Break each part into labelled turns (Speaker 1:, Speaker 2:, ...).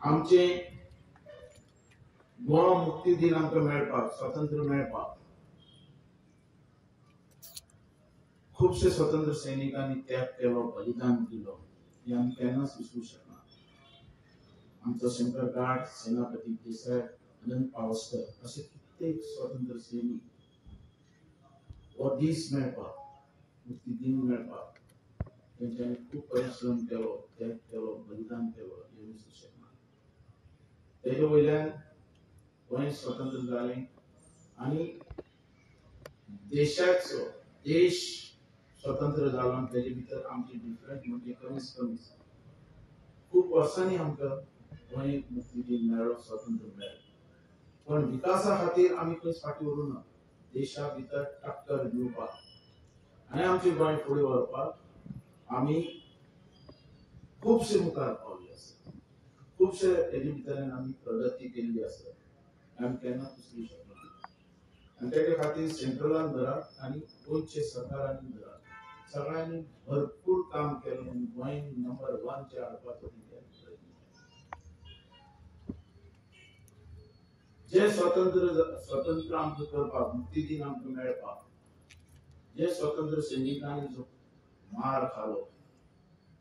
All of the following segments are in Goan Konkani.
Speaker 1: आमचे गोवा मुक्ती दिन आमकां मेळपाक, स्वातंत्र्य मेळपाक खुबशे स्वतंत्र सैनिकांनी त्याग केलो, बलिदान दिलो, हे आमी केन्नाच विसरूंक शकना. आमचो शंकर गाड, सेनापती देसाय, अनंत पावस्कर असे कित्येक स्वतंत्र सैनिक हो दीस मेळपाक, मुक्ती दिन मेळपाक तेंच्यांनी खूब परिश्रम केलो, त्याग केलो, बलिदान केलो, हें विसरूंक शकना. तेजे वयल्यान गोंय स्वतंत्र जालें आनी देशाचो देश स्वतंत्र जालो आनी तेजे भितर आमची डिफरंट म्हणजे कमीच कमी खूब वर्सांनी आमकां गोंय मुक्ती दिन मेळ्ळो, स्वतंत्र मेळ्ळो. पण विकासा खातीर आमी खंयच फाटीं उरूंक ना. देशा भितर टक्कर दिवपाक आनी आमचें गोंय फुडें व्हरपाक आमी खुबशे मुखार पावले आसा. खुबशे हेजे भितरल्यान आमी प्रगती केल्ली आसा, आमी केन्नाच विसरूंक शकना. आनी तेजे खातीर सेंट्रलान धरात आनी गोंयचे सरकारांनी धरात, सगळ्यांनी भरपूर काम केलें आनी गोंय नंबर 1 चे हाडपाचो प्रयत्न केलो. जे स्वतंत्र आमकां करपाक, मुक्ती दिन आमकां मेळपाक जे स्वतंत्र सैनिकांनी जो मार खालो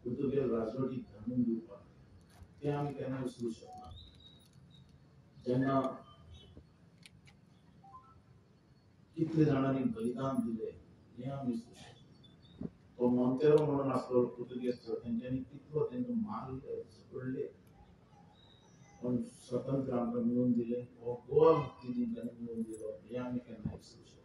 Speaker 1: पुर्तुगेज राजवटीक धाडून दिवपाक, तें आमी केन्ना विसरूंक शकना. जेन्ना कितले जाणांनी बलिदान दिलें हें आमी विसरूंक शकना. तो मोंतेरो म्हणून आसलो पुर्तुगेजचो, तेंच्यांनी कितलो तेंकां मारले, झगडले, पण स्वतंत्र आमकां मेळोवन दिलें. हो गोवा मुक्ती दिन तांणी मेळोवन दिलो, हें आमी केन्ना विसरूंक शकना.